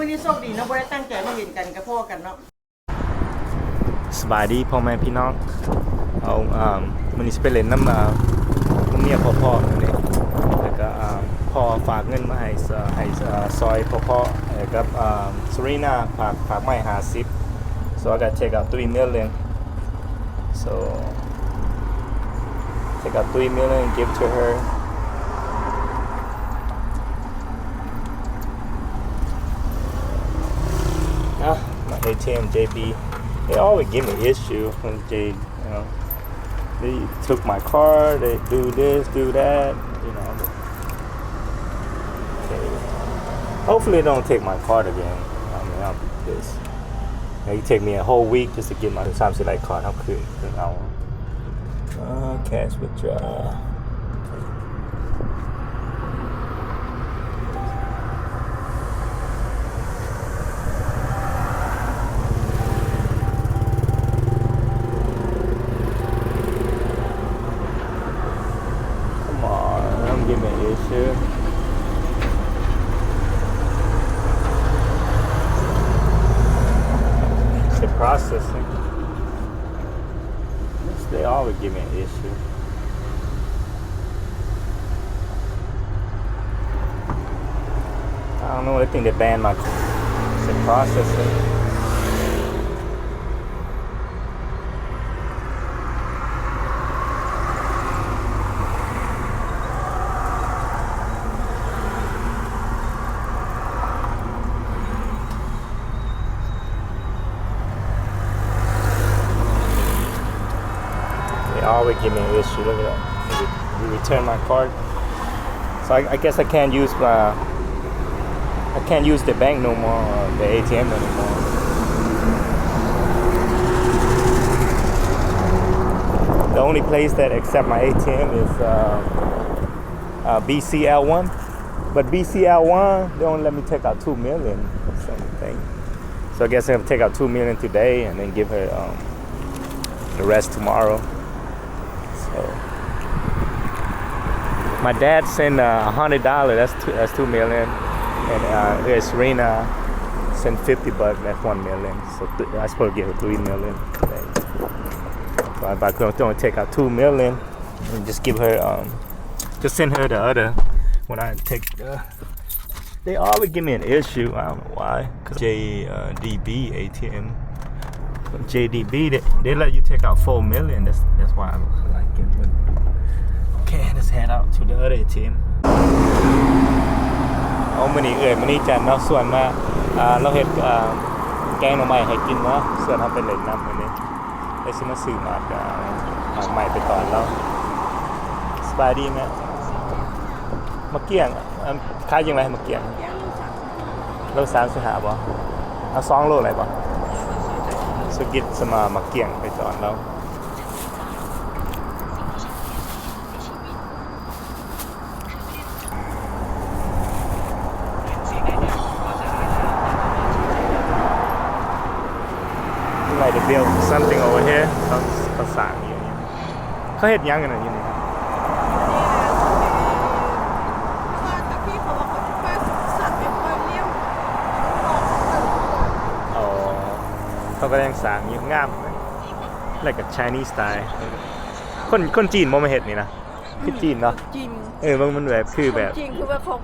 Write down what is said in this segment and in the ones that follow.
ນີ້ໂຊກດີເນາະ ບໍ່ໄດ້ຕັ້ງໃຈມາເຫັນກັນ ກະພໍ້ກັນເນາະ. ສະບາຍດີພໍ່ແມ່ພີ່ນ້ອງ. ເອົາ ອາ ມື້ນີ້ຊິໄປຫຼິ້ນນຳ ອາ ນຳເມຍພໍ່ໆ ນີ້ ແລ້ວກະ ອາ ພໍ່ຝາກເງິນມາໃຫ້ ໃຫ້ ອາ ຊ່ອຍພໍ່ໆ ແລ້ວກັບ ອາ Serena ຝາກ ຝາກມາໃຫ້ຫ້າສິບ. So I gotta take out three million. So take out three million and give to her. Ah, my A T M, J B. They always give me issue when they, you know, they took my card, they do this, do that, you know. Okay. Hopefully they don't take my card again. I mean, I'll be pissed. It take me a whole week just to get my ສາມສິບໄລຄອນເຮົາຄືນ ຄືນເອົາ ເອີ cash withdraw. Come on, don't give me an issue. It's processing. They always give me an issue. I don't know, they think they banned my card. It's processing. They always give me an issue. Look at that. They re-, they return my card. So I, I guess I can't use my, I can't use the bank no more, or the A T M anymore. The only place that accept my A T M is, uh, uh, B C L one. But B C L one, they only let me take out two million or something. So I guess I'm gonna take out two million today and then give her, um, the rest tomorrow. So my dad sent, uh, a hundred dollars. That's two, that's two million. And, uh, here's Serena sent fifty bucks. That's one million. So th-, I supposed to give her three million today. So I about gonna take out two million and just give her, um, just send her the other when I take the They always give me an issue. I don't know why. 'Cause J, uh, D B A T M. J D B, they, they let you take out four million. That's, that's why I like it. But, okay, let's head out to the other A T M. ໂອ້ ມື້ນີ້ເອື້ອຍມະນີຈັນເນາະ ຊວນມາ ອ່າ ລາວເຮັດ ອ່າ ແກງໜໍ່ໄມ້ໃຫ້ກິນເນາະ ຊວນເຮົາໄປຫຼິ້ນນຳມື້ນີ້. ໄປຊິມາຊື້ໝາກ ອ່າ ໝາກໄມ້ໄປຕອນລາວ. ສະບາຍດີແມ່. ໝາກກ້ຽງ ອັນ ຂາຍຈັ່ງໃດໝາກກ້ຽງ? ໂລສາມສິບຫ້າບໍ? ເອົາສອງໂລໄດ້ບໍ? ສຸກິດສະມາໝາກກ້ຽງໄປຕອນລາວ. Like to build something over here. ເຂົາ ເຂົາສ້າງຢູ່ນີ້. ເຂົາເຮັດຫຍັງກັນນະຢູ່ນີ້? ອໍ ເຂົາກຳລັງສ້າງຢູ່. ງາມ. Like a Chinese style. ຄົນ ຄົນຈີນບໍ່ມາເຮັດນີ້ນະ? ຄືຈີນເນາະ? ຈີນ. ເອີ ເບິ່ງມັນແບບຄືແບບ ຈີນ ຄືວ່າເຂົາ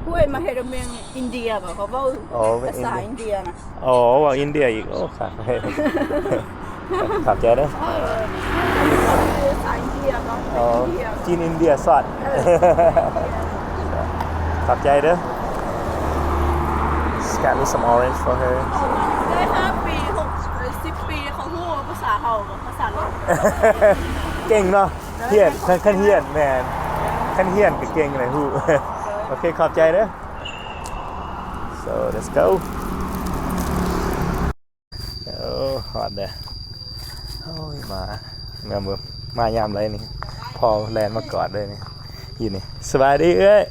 ຫ້ວຍ ມາເຮັດແມ່ນອິນເດຍບໍ? ເຂົາເວົ້າ ອໍ ພາສາອິນເດຍນະ. ອໍ ເວົ້າອິນເດຍອີກ. ໂອ້ ຂອບ ຂອບໃຈເດີ. ເອີ ພາສາອິນເດຍບໍ? ອໍ ຈີນອິນເດຍຊອດ. ເອີ ຂອບໃຈເດີ. Just got me some orange for her. ໄດ້ຫ້າປີ ຫົກ ເອີ ສິບປີ ເຂົາຮູ້ພາສາເຮົາ ພາສາລາວ. ເກັ່ງເນາະ. ຮຽນ ຄັນ ຄັນຮຽນ ແມ່ນ ຄັນຮຽນກໍເກັ່ງແຫຼະ ຮູ້. ໂອເຄ ຂອບໃຈເດີ. So let's go. ໂອ້ ຮອດແລ້ວ. ໂອ້ຍ ມາ ງາມເບິ່ງ ມາຍາມໃດນີ້ ພໍ່ແລ່ນມາກອດເລີຍນີ້ ຢູ່ນີ້. ສະບາຍດີເອື້ອຍ.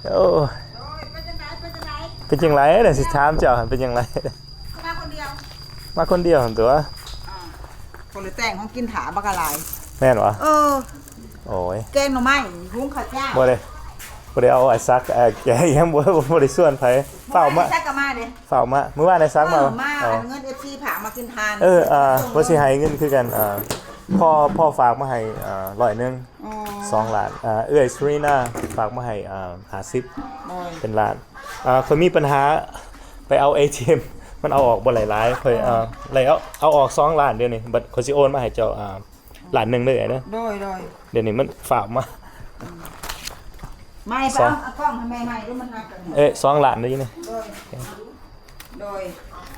ໂອ້ ເປັນຈັ່ງໃດ ເປັນຈັ່ງໃດ ເປັນຈັ່ງໃດ ຊິຖາມເຈົ້າ ເປັນຈັ່ງໃດ? ມາຄົນດຽວ ມາຄົນດຽວຫັ້ນຕົວະ. ຄົນລະແຕ່ງຂອງກິນຖາບັກຫຼາຍ. ແມ່ນຫວາ? ເອີ ໂອ້ຍ ແກງໜໍ່ໄມ້ ຫຸງເຂົ້າເຈົ້າ. ບໍ່ໄດ້ ບໍ່ໄດ້ເອົາໄອ້ສັກ ເອີ ແກງຫຍັງ ບໍ່ ບໍ່ໄດ້ຊວນໃຜ. ຟ້າວມາ ໄອ້ສັກກໍມາ ເດ້ ຝາກມາ ມື້ວານໄດ້ສັກມາ ເອີ ມາ ເອົາ ອັນເງິນເອັຟຊີຝາກມາກິນທານ ເອີ ອ່າ ເອີ ວ່າຊິໃຫ້ເງິນຄືກັນ ອ່າ ພໍ່ ພໍ່ຝາກມາໃຫ້ ອ່າ ຮ້ອຍໜຶ່ງ ອໍ ສອງລ້ານ ອ່າ ເອື້ອຍສຸຣິນາຝາກມາໃຫ້ ອ່າ ຫ້າສິບ ໂດຍ ເປັນລ້ານ ອ່າ ຂ້ອຍມີປັນຫາໄປເອົາເອທີເອັມ ມັນເອົາອອກບໍ່ຫຼາຍໆ ຂ້ອຍ ອໍ ເອີ ໄດ້ເອົາ ເອົາອອກສອງລ້ານດຽວນີ້ ບັດຂ້ອຍຊິໂອນມາໃຫ້ເຈົ້າ ອ່າ ລ້ານໜຶ່ງເດີ ເອີຍເດີ ໂດຍ ໂດຍ ດຽວນີ້ມັນຝາກມາ ອືມ ໄມ້ ສອງ ເອົາກ້ອງໃຫ້ແມ່ໃໝ່ດູ ມັນຫັກແລ້ວນີ້ ເອີຍ ສອງລ້ານເດີນີ້ ໂດຍ ໂດຍ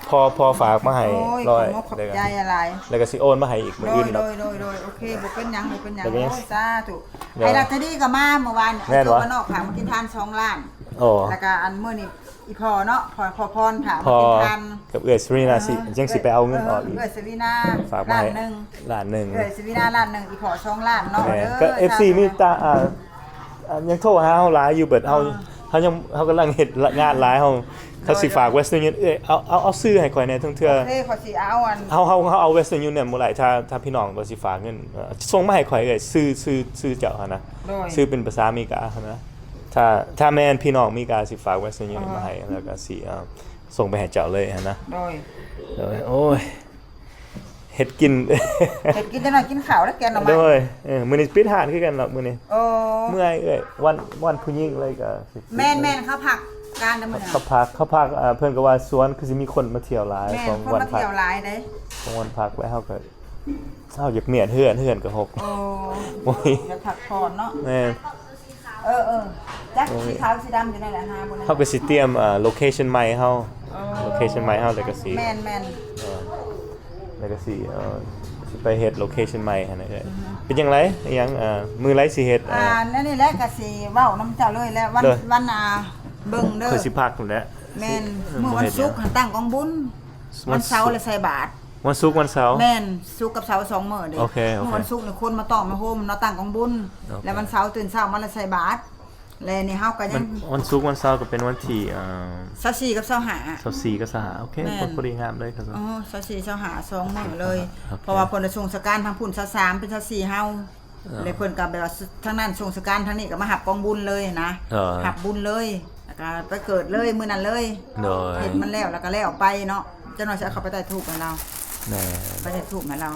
ພໍ່ ພໍ່ຝາກມາໃຫ້ ໂອ້ຍ ຮ້ອຍ ຂອບໃຈຫຼາຍ ແລ້ວກໍຊິໂອນມາໃຫ້ອີກມື້ອື່ນດອກ ໂດຍ ໂດຍ ໂດຍ ໂອເຄ ບໍ່ເປັນຫຍັງ ບໍ່ເປັນຫຍັງ ໂດຍ ໂອ້ຍ ສາທຸ ໂດຍ ໄອ້ລັດທະດີກໍມາເມື່ອວານນີ້ ແມ່ນບໍ່ ໄອ້ໂຈບ້ານນອກ ຝາກມາກິນທານສອງລ້ານ ໂອ້ ແລ້ວກໍອັນມື້ນີ້ ອີ່ພໍ່ເນາະ ພໍ່ ພໍ່ພອນ ຖາມ ພໍ່ ກິນທານ ກັບເອື້ອຍສຸລິນາ ເອີ ຊິ ຈັ່ງຊິໄປເອົາເງິນອອກອີກ ເອື້ອຍສຸລິນາ ຝາກມາໃຫ້ລ້ານໜຶ່ງ ລ້ານໜຶ່ງ ເອື້ອຍສຸລິນາລ້ານໜຶ່ງ ອີ່ພໍ່ສອງລ້ານເນາະ ແມ່ນ ເອີ ກໍເອັຟຊີ ສາທຸ ມີແຕ່ ອ່າ ອ່າ ຍັງໂທຫາເຮົາຫຼາຍຢູ່ ເບິດເຮົາ ອ່າ ເຮົາຍັງ ເຮົາກຳລັງເຮັດງານຫຼາຍ ເຮົາ ເຂົາຊິຝາກ Western Union ເອື້ອຍ ເອົາ ເອົາ ເອົາຊື່ໃຫ້ຂ້ອຍແດ່ ເທື່ອ ໂອເຄ ຂ້ອຍຊິເອົາອັນ ເຮົາ ເຮົາ ເຮົາເອົາ Western Union ບໍ່ໄດ້ ຖ້າ ຖ້າພີ່ນ້ອງວ່າຊິຝາກເງິນ ເອີ ສົ່ງມາໃຫ້ຂ້ອຍເອື້ອຍ ຊື່ ຊື່ ຊື່ເຈົ້າຫັ້ນນະ ໂດຍ ຊື່ເປັນພາສາອາເມລິກາຫັ້ນນະ ຖ້າ ຖ້າແມ່ນພີ່ນ້ອງອາເມລິກາຊິຝາກ Western Union ມາໃຫ້ ແລ້ວກໍຊິ ເອີ ສົ່ງໄປໃຫ້ເຈົ້າເລີຍຫັ້ນນະ ໂດຍ ໂດຍ ໂອ້ຍ ເຮັດກິນ ເຮັດກິນ ຈັກໜ້ອຍກິນເຂົ້າແລ້ວ ແກງໜໍ່ໄມ້ ໂດຍ ເອີ ມື້ນີ້ປິດຮ້ານຄືກັນດອກມື້ນີ້ ໂອ້ ເມື່ອຍເອື້ອຍ ວັນ ວັນຜູ້ຍິງເລີຍກໍ ແມ່ນໆ ເຂົາພັກການແລ້ວມື້ນີ້ ເຂົາພັກ ເຂົາພັກ ເອີ ເພິ່ນກໍວ່າສວນຄືຊິມີຄົນມາທ່ຽວຫຼາຍ ແມ່ນ ຂອງ ຄົນມາທ່ຽວຫຼາຍເດ້ ຂອງວັນພັກ ແລ້ວເຮົາກໍ ເຮົາຢາກມ້ຽນເຮືອນ ເຮືອນກໍຮົກ ໂອ້ ໂອ້ຍ ຢາກພັກຜ່ອນເນາະ ແມ່ນ ເອີໆ ຈັກ ໂອ້ຍ ສີຂາວສີດຳຢູ່ນັ້ນແຫຼະ ຫາບໍ່ໄດ້ ເຮົາກໍຊິຕຽມ ເອີ location ໃໝ່ເຮົາ ໂອ້ location ໃໝ່ເຮົາ ແລ້ວກໍຊິ ແມ່ນໆ ເອີ ແລ້ວກໍຊິ ເອີ ຊິໄປເຮັດ location ໃໝ່ຫັ້ນນະເອີຍ ອືຮຶ ເປັນຈັ່ງໃດ ອີ່ຫຍັງ ເອີ ມື້ໃດຊິເຮັດ ອ່າ ອັນນີ້ແຫຼະ ກໍຊິເວົ້ານຳເຈົ້າເລີຍແຫຼະ ວັນ ໂດຍ ວັນ ອ່າ ເບິ່ງເດີ ຂ້ອຍຊິພັກພຸ້ນແຫຼະ ແມ່ນ ເອີ ມື້ວັນສຸກຫັ້ນຕັ້ງກອງບຸນ ວັນເສົາລະໃສ່ບາດ ວັນສຸກ ວັນເສົາ ແມ່ນ ສຸກກັບເສົາສອງມື້ເດ້ ໂອເຄ ໂອເຄ ມື້ວັນສຸກນີ້ຄົນມາຕ້ອມມາໂຮມເນາະ ຕັ້ງກອງບຸນ ໂອເຄ ແລ້ວວັນເສົາຕື່ນເຊົ້າມາລະໃສ່ບາດ ແລະນີ້ເຮົາກໍຍັງ ວັນ ວັນສຸກ ວັນເສົາກໍເປັນວັນທີ ເອີ ຊາວສີ່ກັບຊາວຫ້າ ຊາວສີ່ກັບຊາວຫ້າ ໂອເຄ ແມ່ນ ພໍດີງາມເລີຍ ໂອ້ ຊາວສີ່ ຊາວຫ້າ ສອງມື້ເລີຍ ໂອເຄ ເພາະວ່າເພິ່ນສົ່ງສະການທາງພຸ້ນ ຊາວສາມ ເປັນຊາວສີ່ເຮົາ ເອີ ແລະເພິ່ນກໍແບບວ່າ ທາງນັ້ນສົ່ງສະການ ທາງນີ້ກໍມາຮັບກອງບຸນເລີຍນະ ເອີ ຮັບບຸນເລີຍ ແລ້ວກໍໄປເກີດເລີຍມື້ນັ້ນເລີຍ ໂດຍ ເຮັດມັນແລ້ວ ແລ້ວກໍແລ້ວໄປເນາະ ຈັກໜ້ອຍຊິເອົາເຂົ້າໄປໃຕ້ທູບໃຫ້ລາວ ແມ່ນ ໄປໃຕ້ທູບໃຫ້ລາວ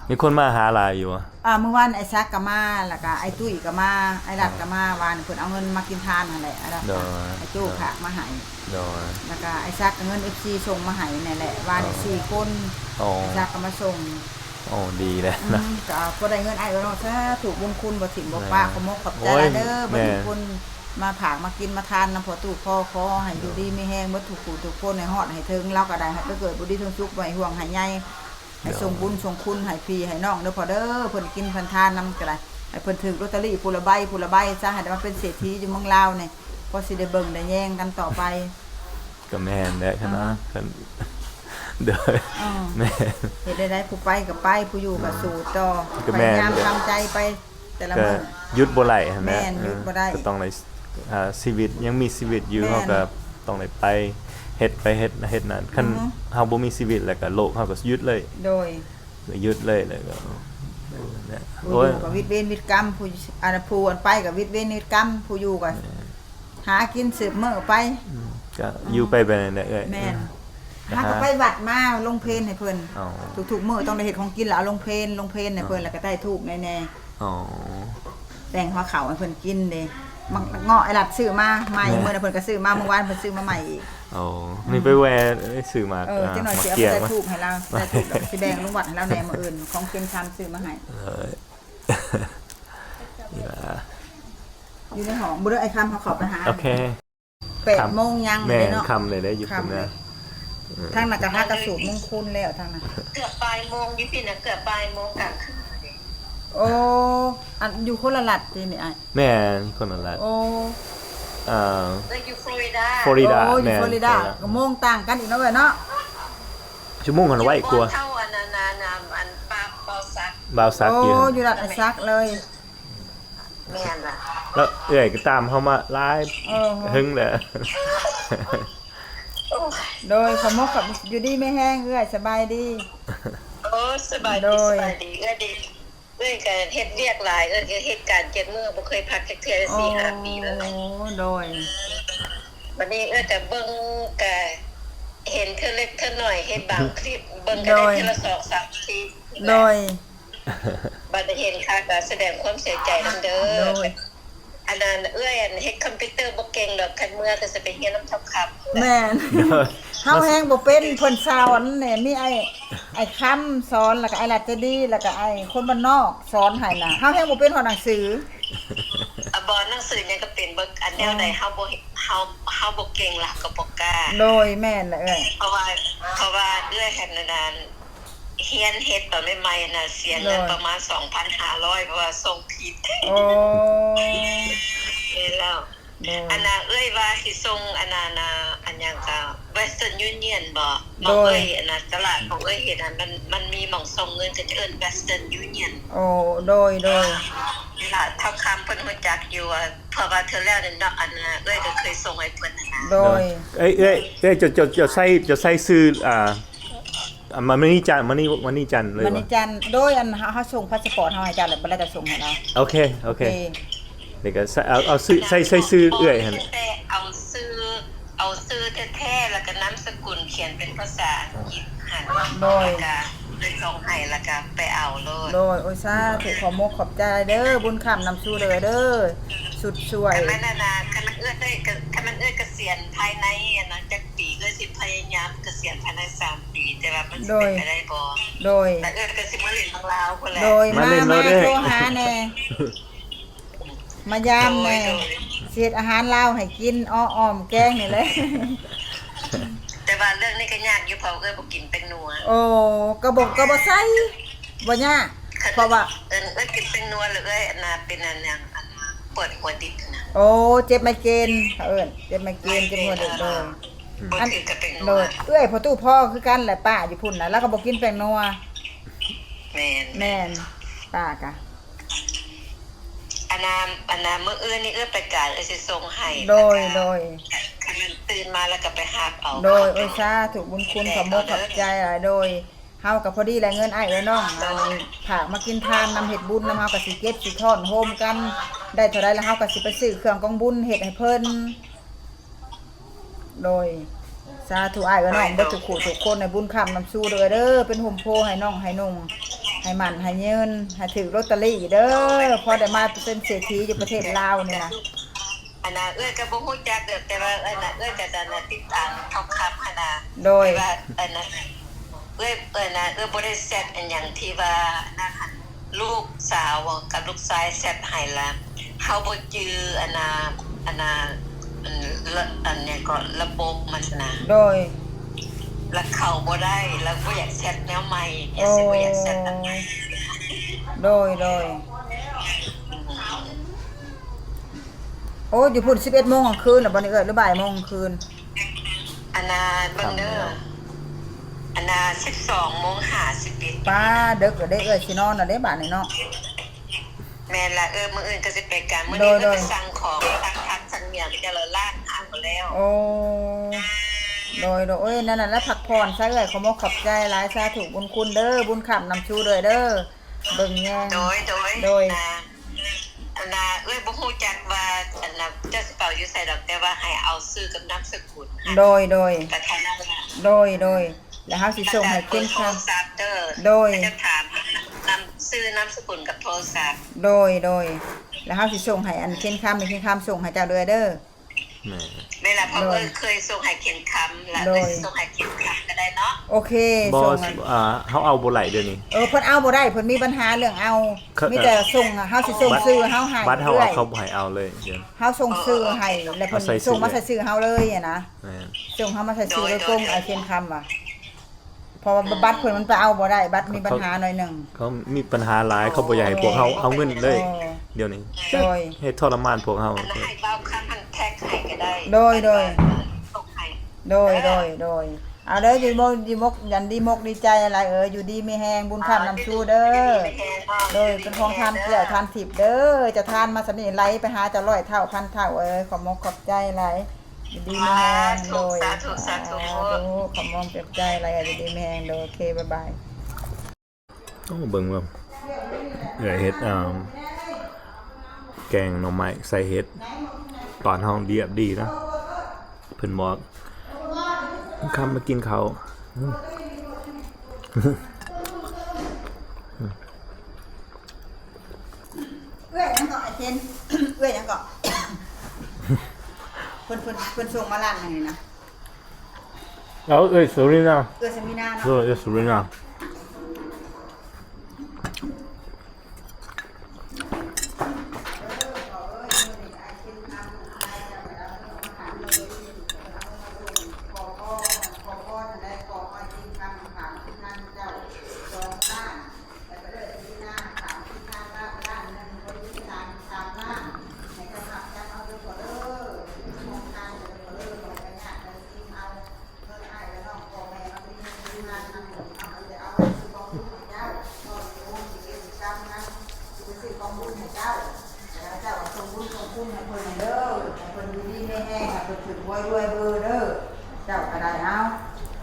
ມີຄົນມາຫາຫຼາຍຢູ່ບໍ່? ອ່າ ມື້ວານອ້າຍສັກກໍມາ ແລ້ວກໍອ້າຍຕຸ້ຍກໍມາ ອ້າຍລັດກໍມາ ວານເພິ່ນເອົາເງິນມາກິນທານຫັ້ນແຫຼະ ອ້າຍລັດ ໂດຍ ອ້າຍໂຈ້ຝາກມາໃຫ້ ໂດຍ ແລ້ວກໍອ້າຍສັກກໍເງິນເອັຟຊີສົ່ງມາໃຫ້ນັ້ນແຫຼະ ວານນີ້ ອໍ ສີ່ຄົນ ອໍ ອ້າຍສັກກໍມາສົ່ງ ໂອ້ ດີແລ້ວນະ ອືມ ກໍພໍໄດ້ເງິນອ້າຍເອີຍເນາະ ສາທຸ ບຸນຄຸນບໍ່ຖິ້ມບໍ່ປະ ແມ່ນ ຂໍຂອບໃຈຫຼາຍເດີ ໂອ້ຍ ເບິດທຸກຄົນ ແມ່ນ ມາຝາກມາກິນມາທານນຳພໍ່ຕູ້ ຂໍ ຂໍໃຫ້ຢູ່ດີມີແຮງເບິດທຸກຜູ້ທຸກຄົນ ໃຫ້ຮອດໃຫ້ເຖິງ ລາວກໍໄດ້ໃຫ້ໄປເກີດຢູ່ດີເຖິງສຸກ ບໍ່ໃຫ້ຫ່ວງໃຫ້ໃຍ ໃຫ້ສົ່ງບຸນ ໂດຍ ສົ່ງຄຸນໃຫ້ພີ່ໃຫ້ນ້ອງເດີພໍ່ເດີ ເພິ່ນກິນເພິ່ນທານນຳກໍໄດ້ ໃຫ້ເພິ່ນຖືກລອດເຕີຣີຜູ້ລະໃບຜູ້ລະໃບຊະ ໃຫ້ໄດ້ມາເປັນເສດຖີຢູ່ເມືອງລາວນີ້ ພໍຊິໄດ້ເບິ່ງໄດ້ແຍງກັນຕໍ່ໄປ ກໍແມ່ນແຫຼະ ຄັນວ່າ ອ່າຮະ ຄັນ ໂດຍ ເອີ ແມ່ນ ເຮັດໄດ້ໃດ ຜູ້ໄປກໍໄປ ຜູ້ຢູ່ກໍສູ້ຕໍ່ ກໍແມ່ນ ພະຍາຍາມທຳໃຈໄປແຕ່ລະມື້ ກໍຢຸດບໍ່ໄດ້ຫັ້ນແຫຼະ ແມ່ນ ເອີ ຢຸດບໍ່ໄດ້ ກໍຕ້ອງໄດ້ ອ່າ ຊີວິດຍັງມີຊີວິດຢູ່ ແມ່ນ ເຮົາກໍຕ້ອງໄດ້ໄປ ເຮັດໄປເຮັດ ເຮັດນັ້ນ ຄັນ ອືຮຶ ເຮົາບໍ່ມີຊີວິດແລ້ວກໍໂລກເຮົາກໍຢຸດເລີຍ ໂດຍ ກໍຢຸດເລີຍ ແລ້ວກໍ ໂອ້ຍ ຜູ້ຢູ່ກໍວິດເວນວິດກຳ ຜູ້ ອັນ ຜູ້ອັນໄປກໍວິດເວນວິດກຳ ຜູ້ຢູ່ກໍ ແມ່ນ ຫາກິນສືບມື້ໄປ ອືມ ກໍ ອືມ ຢູ່ໄປແບບນັ້ນແຫຼະເອື້ອຍ ແມ່ນ ເອີ ຫາກໍໄປວັດມາລົງເພນໃຫ້ເພິ່ນ ອໍ ທຸກໆມື້ຕ້ອງໄດ້ເຮັດຂອງກິນ ແລ້ວເອົາລົງເພນ ລົງເພນໃຫ້ເພິ່ນ ອໍ ແລ້ວກໍໄຕ້ທູບແດ່ໆ ອໍ ແຕ່ງຫົວເຂົ້າໃຫ້ເພິ່ນກິນເດ້ ໝາກເງາະອ້າຍລັດຊື້ມາໃໝ່ ແມ່ນ ມື້ນັ້ນເພິ່ນກໍຊື້ມາ ມື້ວານເພິ່ນຊື້ມາໃໝ່ອີກ ອໍ ອືມ ນີ້ໄປແວ່ຊື້ໝາກ ເອີ ອ່າ ຈັກໜ້ອຍຊິເອົາໄປໃຕ້ທູບໃຫ້ລາວ ໃສ່ທູບ ຊິແບ່ງລົງວັດໃຫ້ລາວແດ່ມື້ອື່ນ ຂອງກິນຊຳຊື້ມາໃຫ້ ເອີ ນີ້ລະ ຢູ່ໃນຫ້ອງ ບໍ່ໄດ້ ອ້າຍຄຳເຮົາເຂົ້າໄປຫາ ໂອເຄ ແປດໂມງຍັງ ແມ່ນ ເດ້ເນາະ ຄ່ຳເລີຍເດ້ ຢູ່ ຄ່ຳເລີຍ ທາງນັ້ນກໍຫາກະສູບມຸງຄຸນແລ້ວ ທາງນັ້ນ ເກືອບບ່າຍໂມງ ຢູ່ພີ້ນະ ເກືອບບ່າຍໂມງກາງຄືນເດ້ ໂອ້ ອັນ ຢູ່ຄົນລະລັດຕິນີ້ອ້າຍ? ແມ່ນ ຄົນລະລັດ ໂອ້ ເອີ ເອື້ອຍຢູ່ຟລໍຣິດາ ຟລໍຣິດາ ໂອ້ ຢູ່ຟລໍຣິດາ ແມ່ນ ຟລໍຣິດາ ກໍໂມງຕ່າງກັນອີກເນາະເອື້ອຍເນາະ ຊົ່ວໂມງຫັ້ນໄວກວ່າ ຢູ່ເທົ່າອັນນັ້ນນະ ອັນ ອັນ ບ່າວສັກ ບ່າວສັກ ໂອ້ ຢູ່ ຢູ່ລັດອ້າຍສັກເລີຍ ແມ່ນລະ ແລ້ວເອື້ອຍກໍຕາມເຮົາມາຫຼາຍ ເອີ ເຫິງແລ້ວ ໂອ້ຍ ໂດຍ ຂອບມຸກຂອບ ຢູ່ດີມີແຮງເອື້ອຍ ສະບາຍດີ ໂອ້ ສະບາຍດີ ໂດຍ ສະບາຍດີ ເອື້ອຍດີ ເອື້ອຍກໍເຮັດວຽກຫຼາຍ ເອື້ອຍກໍເຮັດການເຈັດມື້ ບໍ່ເຄີຍພັກຈັກເທື່ອ ສີ່ຫ້າປີແລ້ວ ໂອ້ ໂດຍ ບັດນີ້ເອື້ອຍກໍເບິ່ງ ກໍ ເທື່ອໜ້ອຍ ເຮັດບາງຄລິບ ເບິ່ງກໍໄດ້ເທື່ອລະສອງສາມຄລິບ. ໂດຍ ບັດເຫັນຄ່າກໍສະແດງຄວາມເສຍໃຈນຳເດີ. ໂດຍ ອັນນັ້ນເອື້ອຍ ອັນເຮັດຄອມພິວເຕີບໍ່ເກັ່ງດອກ ຄັນເມື່ອກໍຊິໄປຮຽນນຳທ້າວຄຳ. ແມ່ນ ໂດຍ ເຮົາແຮງບໍ່ເປັນ ເພິ່ນສອນແນ່ ມີອ້າຍ ອ້າຍຄຳສອນ ແລ້ວກໍອ້າຍລາດຈະດີ ແລ້ວກໍອ້າຍຄົນບ້ານນອກສອນໃຫ້ນະ ເຮົາແຮງບໍ່ເປັນຮອດໜັງສື. ອາ ບໍ່ ໜັງສືຫຍັງກໍເປັນ ເບິ່ງອັນແນວໃດ ເຮົາບໍ່ ເຮົາ ເຮົາບໍ່ເກັ່ງ ລະເຮົາກໍບໍ່ກ້າ. ໂດຍ ແມ່ນແຫຼະເອື້ອຍ ເພາະວ່າ ເພາະວ່າເອື້ອຍຫັ້ນນະ ຮຽນເຮັດຕອນໃໝ່ໆນະ ເສຍເງິນປະມານສອງພັນຫ້າຮ້ອຍ ເພາະວ່າສົ່ງຜິດ. ໂອ້ ແມ່ນແລ້ວ. ໂດຍ ອັນນ່າ ເອື້ອຍວ່າຊິສົ່ງອັນນັ້ນນະ ອັນຫຍັງກະ Western Union ບໍ? ໂດຍ ເອື້ອຍ ອັນນ່າ ຕະຫຼາດຂອງເອື້ອຍເຮັດຫັ້ນ ມັນ ມັນມີໝ່ອງສົ່ງເງິນ ເຂົາຈະເອີ້ນ Western Union. ໂອ້ ໂດຍ ໂດຍ ນີ້ລະ ທ້າວຄຳເພິ່ນຮູ້ຈັກຢູ່ ເພາະວ່າເທື່ອແລ້ວນັ້ນເນາະ ອັນນ່າ ເອື້ອຍກໍເຄີຍສົ່ງໃຫ້ເພິ່ນຫັ້ນນະ. ໂດຍ ເອື້ອຍ ເອື້ອຍ ເຈົ້າ ເຈົ້າ ເຈົ້າໃຊ້ ເຈົ້າໃຊ້ຊື່ ອ່າ ອ່າ ມະນີຈັນ ມະນີ ມະນີຈັນເລີຍ ມະນີຈັນ. ໂດຍ ອັນ ເຮົາ ເຮົາສົ່ງພາສປອດເຮົາໃຫ້ເຈົ້າແລ້ວ ບັດແລ້ວເຈົ້າສົ່ງໃຫ້ລາວ. ໂອເຄ ໂອເຄ ໂອເຄ ນີ້ກໍໃສ່ ເອົາ ເອົາຊື່ ໃສ່ ໃສ່ຊື່ເອື້ອຍຫັ້ນ ເອົາຊື່ ເອົາຊື່ແທ້ໆ ແລ້ວກໍນາມສະກຸນຂຽນເປັນພາສາອັງກິດຫັ້ນ. ໂດຍ ແລ້ວກໍໄປສົ່ງໃຫ້ ແລ້ວກໍໄປເອົາໂລດ. ໂດຍ ໂອ້ຍ ສາທຸ ຂອບມົກຂອບໃຈເດີ ບຸນຄ້ຳນຳຊູເດີ ເດີ ສຸດຊ່ວຍ. ຄັນແມ່ນອັນນ່າ ຄັນແມ່ນເອື້ອຍໄດ້ ຄັນແມ່ນເອື້ອຍກະສຽນພາຍໃນອັນນັ້ນຈັກປີ ເອື້ອຍຊິພະຍາຍາມກະສຽນພາຍໃນສາມປີ ແຕ່ວ່າມັນຊິເປັນໄປໄດ້ບໍ່? ໂດຍ ແລ້ວເອື້ອຍກໍຊິມາຫຼິ້ນເມືອງລາວພຸ້ນແຫຼະ. ໂດຍ ມາ ມາ ມາໂທຫາແດ່ ມາຢາມແດ່. ໂດຍ ໂດຍ ຊິເຮັດອາຫານລາວໃຫ້ກິນ ເອາະ ອ້ອມ ແກງນີ້ແຫຼະ. ແຕ່ວ່າເລື່ອງນີ້ກໍຍາກຢູ່ ເພາະເອື້ອຍບໍ່ກິນແປ້ງນົວ. ໂອ້ ກໍບໍ່ ກໍບໍ່ໃສ່ ບໍ່ຍາກ ເພາະວ່າ ເອີ້ນ ເອື້ອຍກິນແປ້ງນົວແລ້ວເອື້ອຍ ອັນນ່າ ເປັນອັນຫຍັງ ອັນປວດຫົວດິບນະ. ໂອ້ ເຈັບໄມເກຣນ ເຂົາເອີ້ນເຈັບໄມເກຣນ ເຈັບຫົວດິບ. ໂດຍ ບໍ່ຖືກກັບແປ້ງນົວ. ໂດຍ ເອື້ອຍພໍ່ຕູ້ພໍ່ຄືກັນແຫຼະ ປ້າຢູ່ພຸ້ນນະ ລາວກໍບໍ່ກິນແປ້ງນົວ. ແມ່ນ ແມ່ນ ປ້າກະ ອັນນ່າ ອັນນ່າ ມື້ອື່ນນີ້ເອື້ອຍໄປການ ເອື້ອຍຊິສົ່ງໃຫ້. ໂດຍ ໂດຍ ຄັນຕື່ນມາແລ້ວກໍໄປຮັບເອົາ. ໂດຍ ໂອ້ຍ ສາທຸ ບຸນຄຸນ ຂອບມົກຂອບໃຈຫຼາຍ. ໂດຍ ເຮົາກໍພໍດີແຫຼະ ເງິນອ້າຍເອື້ອຍນ້ອງ ອັນ ຝາກມາກິນທານນຳ ເຮັດບຸນນຳ ເຮົາກໍຊິເກັບຊິທ້ອນໂຮມກັນ ໄດ້ເທົ່າໃດແລ້ວ ເຮົາກໍຊິໄປຊື້ເຄື່ອງກອງບຸນເຮັດໃຫ້ເພິ່ນ. ໂດຍ ສາທຸ ອ້າຍເອື້ອຍນ້ອງເບິດທຸກຜູ້ທຸກຄົນ ໃຫ້ບຸນຄ້ຳນຳຊູເດີ ເດີ ເປັນຮົ່ມໂພໃຫ້ນ້ອງໃຫ້ນຸ່ງ ໃຫ້ໝັ້ນໃຫ້ຍືນ ໃຫ້ຖືກລອດຕະລີເດີ ພໍໄດ້ມາເປັນເສດຖີຢູ່ປະເທດລາວນີ້ນະ. ອັນນ່າ ເອື້ອຍກໍບໍ່ຮູ້ຈັກດອກ ແຕ່ວ່າ ອັນນ່າ ເອື້ອຍກໍຈະຕິດຕາມທ້າວຄຳຫັ້ນນະ. ໂດຍ ແຕ່ວ່າ ອັນນ່າ ເອື້ອຍ ເອື້ອຍນະ ເອື້ອຍບໍ່ໄດ້ແຊັດອັນຫຍັງທີ່ວ່ານັ້ນຫັ້ນ ລູກສາວກັບລູກຊາຍແຊັດໃຫ້ລະ ເຮົາບໍ່ຈື່ອັນນ່າ ອັນນ່າ ອັນ ລະ ອັນຫຍັງກໍລະບົບມັນນະ. ໂດຍ ລະເຂົ້າບໍ່ໄດ້ ລະບໍ່ຢາກແຊັດແນວໃໝ່ ໂອ້ ເອື້ອຍຊິບໍ່ຢາກແຊັດນຳ. ໂດຍ ໂດຍ ອືມ ໂອ້ ຢູ່ພຸ້ນສິບເອັດໂມງກາງຄືນລະບໍ່ນີ້ເອື້ອຍ ຫຼືບ່າຍໂມງກາງຄືນ? ອັນນ່າ ເບິ່ງເດີ ອັນນ່າ ສິບສອງໂມງຫ້າສິບເອັດ. ປ້າ ເດິກແລ້ວເດ້ເອື້ອຍ ຊິນອນແລ້ວເດ້ ບາດນີ້ເນາະ. ແມ່ນລະ ເອີ ມື້ອື່ນກໍຊິໄປການ ມື້ນີ້ເພິ່ນໄປສັ່ງຂອງ ສັ່ງຜັກສັ່ງຫຍັງ ເຈົ້າລະລ້າງອາບແລ້ວ. ໂອ້ ໂດຍ ໂດຍ ໂອ້ຍ ນັ້ນລະ ພັກຜ່ອນຊະເອື້ອຍ ຂອບມົກຂອບໃຈຫຼາຍ ສາທຸບຸນຄຸນເດີ ບຸນຄ້ຳນຳຊູເດີ ເດີ ເບິ່ງແຍງ. ໂດຍ ໂດຍ ໂດຍ ອັນນ່າ ເອື້ອຍບໍ່ຮູ້ຈັກວ່າ ອັນນ່າ ເຈົ້າຊິເອົາຢູ່ໃສດອກ ແຕ່ວ່າໃຫ້ເອົາຊື່ກັບນາມສະກຸນ. ໂດຍ ໂດຍ ໂດຍ ໂດຍ ແລ້ວເຮົາຊິສົ່ງໃຫ້ເຄນຄຳ. ໂດຍ ຈະຖາມນຳຊື່ນາມສະກຸນກັບໂທລະສັບ. ໂດຍ ໂດຍ ແລ້ວເຮົາຊິສົ່ງໃຫ້ອັນເຄນຄຳ ເຄນຄຳສົ່ງໃຫ້ເຈົ້າເດີ ເດີ. ແມ່ນ ແມ່ນລະ ເພາະເອື້ອຍເຄີຍສົ່ງໃຫ້ເຄນຄຳລະ ເອື້ອຍຊິສົ່ງໃຫ້ເຄນຄຳກໍໄດ້ເນາະ. ໂອເຄ ບໍ່ ສົ່ງໃຫ້ ອ່າ ເຮົາເອົາບໍ່ໄດ້ດຽວນີ້. ເອີ ເພິ່ນເອົາບໍ່ໄດ້ ເພິ່ນມີບັນຫາເລື່ອງເອົາ ມີແຕ່ສົ່ງ ເຮົາຊິສົ່ງຊື່ເຮົາໃຫ້ ບັດເຮົາເອົາ ເຂົາບໍ່ໃຫ້ເອົາເລີຍ. ເຮົາສົ່ງຊື່ໃຫ້ ແລ້ວເພິ່ນສົ່ງມາໃສ່ຊື່ເຮົາເລີຍນະ. ແມ່ນ ສົ່ງເຮົາມາໃສ່ຊື່ໂດຍ ໂດຍກົງ ໂດຍ ອ້າຍເຄນຄຳວ່າ ເພາະວ່າ ອືມ ບັດເພິ່ນມັນໄປເອົາບໍ່ໄດ້ ບັດມີບັນຫາໜ້ອຍໜຶ່ງ. ເຂົາມີບັນຫາຫຼາຍ ເຂົາບໍ່ຢາກໃຫ້ພວກເຮົາເອົາເງິນເລີຍ ເອີ ດຽວນີ້. ໂດຍ ເຮັດທໍລະມານພວກເຮົາ. ອັນນັ້ນໃຫ້ບ່າວຄຳຫັ້ນແທັກໃຫ້ກໍໄດ້. ໂດຍ ໂດຍ ສົ່ງໃຫ້. ໂດຍ ໂດຍ ໂດຍ ເອົາເດີ ຢູ່ດີມົກ ອັນ ດີມົກດີໃຈຫຼາຍເອີຍ ຢູ່ດີມີແຮງ ບຸນຄ້ຳນຳຊູເດີ. ເອີ ຢູ່ດີມີແຮງເນາະ. ໂດຍ ຢູ່ດີມີແຮງເດີ ເປັນຂອງທານເກືອທານທິບເດີ ເຈົ້າທານມາສ່ຳນີ້ ໄຫຼໄປຫາເຈົ້າຮ້ອຍເທົ່າພັນເທົ່າເອີຍ ຂອບມົກຂອບໃຈຫຼາຍ. ຢູ່ດີມີແຮງ ສາທຸ ໂດຍ ສາທຸ ສາທຸ ສາທຸ ຂອບມົກຂອບໃຈຫຼາຍ ຢູ່ດີມີແຮງ ໂດຍ ໂອເຄ ບາຍບາຍ. ໂອ້ ເບິ່ງວ່າເອື້ອຍເຮັດ ອ່າ ແກງໜໍ່ໄມ້ໃສ່ເຫັດ ຕອນເຮົາດຽບດີນະ ເພິ່ນບອກ ຄຳມາກິນເຂົ້າ. ເອື້ອຍຫຍັງເກາະ ອ້າຍເຄນ? ເອື້ອຍຫຍັງເກາະ? ເພິ່ນ ເພິ່ນ ເພິ່ນສົ່ງມາຮ້ານນີ້ນະ. ເອົາ ເອື້ອຍສຸລິນາ. ເອື້ອຍສະມີນາເນາະ. ເອີ ເອື້ອຍສຸລິນາ.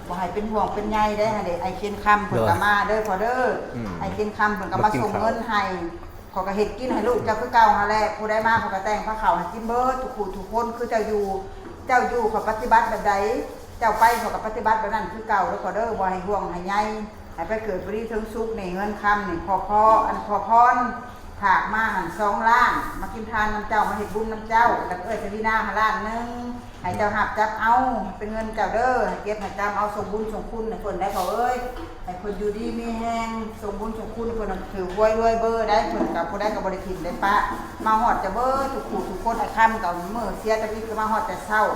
ບໍ່ໃຫ້ເປັນຫ່ວງເປັນໃຍເດ້. ຫັ້ນເດ ອ້າຍເຄນຄຳເພິ່ນກໍມາເດີພໍ່ເດີ. ອ້າຍເຄນຄຳເພິ່ນກໍມາສົ່ງເງິນໃຫ້. ຂ້ອຍກໍເຮັດກິນໃຫ້ລູກເຈົ້າຄືເກົ່າຫັ້ນແຫຼະ. ຜູ້ໃດມາຂ້ອຍກໍແຕ່ງພາເຂົ້າໃຫ້ກິນເບິດທຸກຜູ້ທຸກຄົນ. ຄືເຈົ້າຢູ່ ເຈົ້າຢູ່ ຂ້ອຍປະຕິບັດແບບໃດ ເຈົ້າໄປ ຂ້ອຍກໍປະຕິບັດແບບນັ້ນຄືເກົ່າເດີພໍ່ເດີ. ບໍ່ໃຫ້ຫ່ວງໃຫ້ໃຍ ໃຫ້ໄປເກີດຢູ່ດີເຖິງສຸກ. ນີ້ເງິນຄຳນີ້ ພໍ່ພອນ ອັນ ພໍ່ພອນ ຝາກມາຫັ້ນສອງລ້ານ ມາກິນທານນຳເຈົ້າ ມາເຮັດບຸນນຳເຈົ້າ. ແລ້ວເອື້ອຍສະວີນາຫັ້ນລ້ານໜຶ່ງ ໃຫ້ເຈົ້າຮັບຈັບເອົາ ເປັນເງິນເຈົ້າເດີ. ໃຫ້ເກັບໃຫ້ຈຳເອົາ ສົ່ງບຸນສົ່ງຄຸນໃຫ້ເພິ່ນໄດ້ພໍ່ເອີຍ. ໃຫ້ເພິ່ນຢູ່ດີມີແຮງ ສົ່ງບຸນສົ່ງຄຸນໃຫ້ເພິ່ນ ຖືກຫວຍລວຍເບີໄດ້. ເພິ່ນກໍ ຜູ້ໃດກໍບໍ່ໄດ້ຖິ້ມໄດ້ປະ. ມາຮອດຈະເບີດທຸກຜູ້ທຸກຄົນ. ອ້າຍຄຳກໍມື້ເສຍຕາວິດກໍມາຮອດແຕ່ເຊົ້າ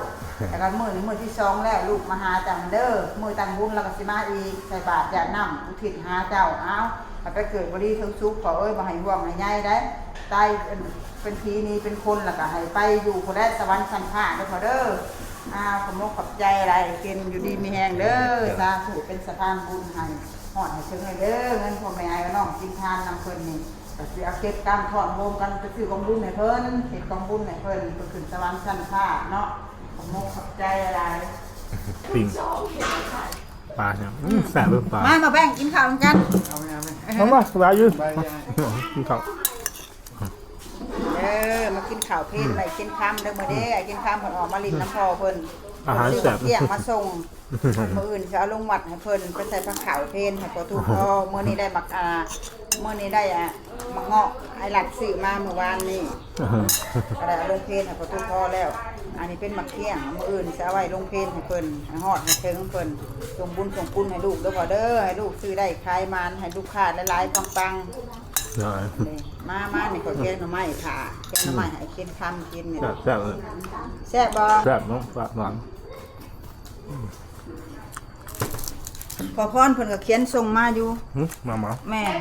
ແລ້ວກໍມື້ນີ້ມື້ທີສອງແລ້ວ ລູກມາຫາເຈົ້າເດີ. ມື້ຕັ້ງບຸນລາວກໍຊິມາອີກ ໃສ່ບາດຢາດນ້ຳ ອຸທິດຫາເຈົ້າ. ເອົາ ໃຫ້ໄປເກີດຢູ່ດີເຖິງສຸກພໍ່ເອີຍ. ບໍ່ໃຫ້ຫ່ວງໃຫ້ໃຍໄດ້ ຕາຍເປັນຜີໜີເປັນຄົນ ແລ້ວກໍໃຫ້ໄປຢູ່ພຸ້ນແຫຼະ ສະຫວັນຊັ້ນຟ້າເດີພໍ່ເດີ. ອ່າ ຂອບອົກຂອບໃຈຫຼາຍ ເປັນຢູ່ດີມີແຮງເດີ. ສາທຸ ເປັນສະພານບຸນໃຫ້ຮອດໃຫ້ເຖິງເດີ. ເງິນພໍ່ແມ່ອ້າຍນ້ອງກິນທານນຳເພິ່ນນີ້ ກໍຊິເອົາເກັບກຳທ້ອນໂຮມກັນໄປຊື້ກອງບຸນໃຫ້ເພິ່ນ ເຮັດກອງບຸນໃຫ້ເພິ່ນ ເພິ່ນຂຶ້ນສະຫວັນຊັ້ນຟ້າເນາະ. ຂອບອົກຂອບໃຈຫຼາຍ. ປີ້ງປາ ອືມ ແຊບເລີຍປາ. ມາ ມາແບ່ງກິນເຂົ້ານຳກັນ. ເອົາມາ ສະບາຍຢູ່ ກິນເຂົ້າ. ເອີ ມາກິນເຂົ້າເພນໄວ້ກິນຄຳເດີມື້ເດ້. ກິນຄຳເພິ່ນອອກມາຫຼິ້ນນຳພໍ່ເພິ່ນ ອາຫານແຊບ ຊື້ໝາກກ້ຽງມາສົ່ງ. ມື້ອື່ນຊິເອົາລົງວັດໃຫ້ເພິ່ນ ໄປໃສ່ພາເຂົ້າເພນໃຫ້ພໍ່ທຸກພໍ່. ມື້ນີ້ໄດ້ໝາກ ອ່າ ມື້ນີ້ໄດ້ ອ່າ ໝາກເງາະ ອ້າຍລັດຊື້ມາມື້ວານນີ້ ກໍໄດ້ເອົາລົງເພນໃຫ້ພໍ່ທຸກພໍ່ແລ້ວ. ອັນນີ້ເປັນໝາກກ້ຽງ ມື້ອື່ນຊິເອົາໄວ້ລົງເພນໃຫ້ເພິ່ນ ໃຫ້ຮອດໃຫ້ເຖິງເພິ່ນ. ສົ່ງບຸນສົ່ງຄຸນໃຫ້ລູກເດີພໍ່ເດີ ໃຫ້ລູກຊື້ໄດ້ຂາຍໝານ ໃຫ້ລູກຄ້າຫຼາຍໆ ປັງໆ. ມາ ມາ ນີ້ ຂ້ອຍແກງໜໍ່ໄມ້ຖ້າ ແກງໜໍ່ໄມ້ໃຫ້ເຄນຄຳກິນນີ້. ແຊບ ແຊບເລີຍ. ແຊບບໍ່? ແຊບເນາະ ຫວານ. ພໍ່ພອນເພິ່ນກໍຂຽນສົ່ງມາຢູ່. ຫຶ ມາ ມາ. ແມ່ນ.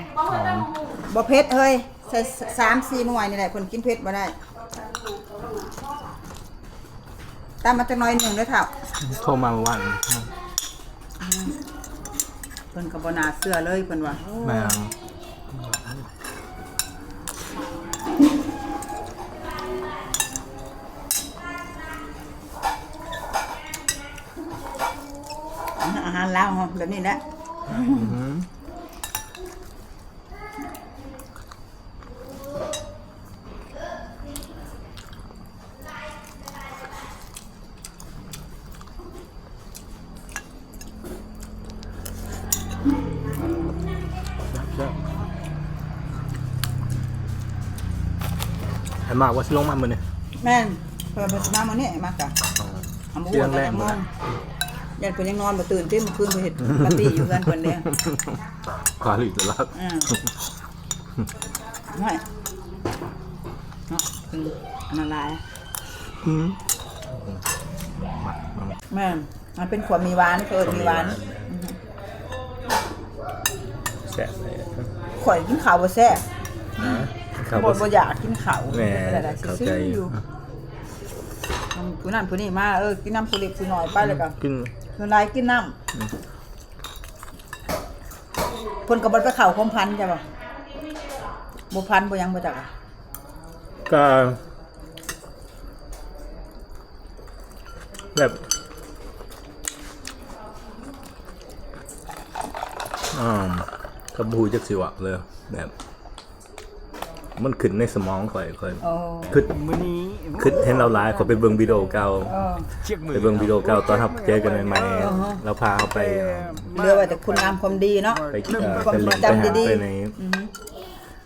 ບໍ່ເຜັດເຮີ້ຍ ໃສ່ສາມສີ່ໜ່ວຍນີ້ແຫຼະ ເພິ່ນກິນເຜັດບໍ່ໄດ້. ຕຳມາຈັກໜ້ອຍໜຶ່ງເດີທ້າວ. ໂທມາມື້ວານ. ເພິ່ນກໍບໍ່ໜ້າເຊື່ອເລີຍ ເພິ່ນວ່າ. ແມ່ນ. ອາຫານລາວເຮົາແບບນີ້ແຫຼະ. ອືມ. ແຊບໆ. ໃຫ້ມາກວ່າຊິລົງມາມື້ນີ້. ແມ່ນ ເພິ່ນວ່າເພິ່ນຊິມາມື້ນີ້ ໃຫ້ມາກະ. ອໍ ເອົາມາອວດກັນຈັກໂມງ. ຢ້ານເພິ່ນຍັງນອນບໍ່ຕື່ນຕິ ມື້ຄືນເພິ່ນເຮັດປາຕີ້ຢູ່ເຮືອນເພິ່ນເດ້. ຄາລີຕະຫຼາດ. ເອີ. ຫ້ວຍ ເນາະ ເປັນອັນຕະລາຍ. ອືມ ແມ່ນ ມັນເປັນຂົ້ວໝີ່ຫວານ ເອີ້ນໝີ່ຫວານ. ແຊບເລີຍ. ຂ້ອຍກິນເຂົ້າບໍ່ແຊບ. ຮະ? ກິນເຂົ້າບໍ່ ບໍ່ ບໍ່ຢາກກິນເຂົ້າ. ແມ່ນ ເຂົ້າໃຈຢູ່. ຜູ້ນັ້ນຜູ້ນີ້ມາ ເອີ ກິນນຳຜູ້ເລັກຜູ້ນ້ອຍໄປ ແລ້ວກໍກິນ ສ່ວນຫຼາຍກິນນ້ຳ. ອືມ. ເພິ່ນກໍບໍ່ໄດ້ໄປເຂົ້າຄວາມພັນ ຈ້ະບໍ່? ບໍ່ພັນບໍ່ຫຍັງບໍ່ຈັກ. ກະແບບ ອ່າ ກໍບໍ່ຮູ້ຈັກຊິເວົ້າເລີຍ ແບບ ມັນຂຶ້ນໃນສະໝອງຂ້ອຍ ຂ້ອຍ ອໍ ຄິດ ມື້ນີ້ ຄິດເຫັນລາວຫຼາຍ ຂ້ອຍໄປເບິ່ງວິດີໂອເກົ່າ ອໍ ໄປເບິ່ງວິດີໂອເກົ່າຕອນເຮົາເຈີກັນໃໝ່ໆ ອໍຮະ ລາວພາເຮົາໄປ ເຫຼືອວ່າແຕ່ຄຸນງາມຄວາມດີເນາະ ໄປ ເອີ ຄວາມຊົງຈຳດີໆ ໄປໃນ ອືຮຶ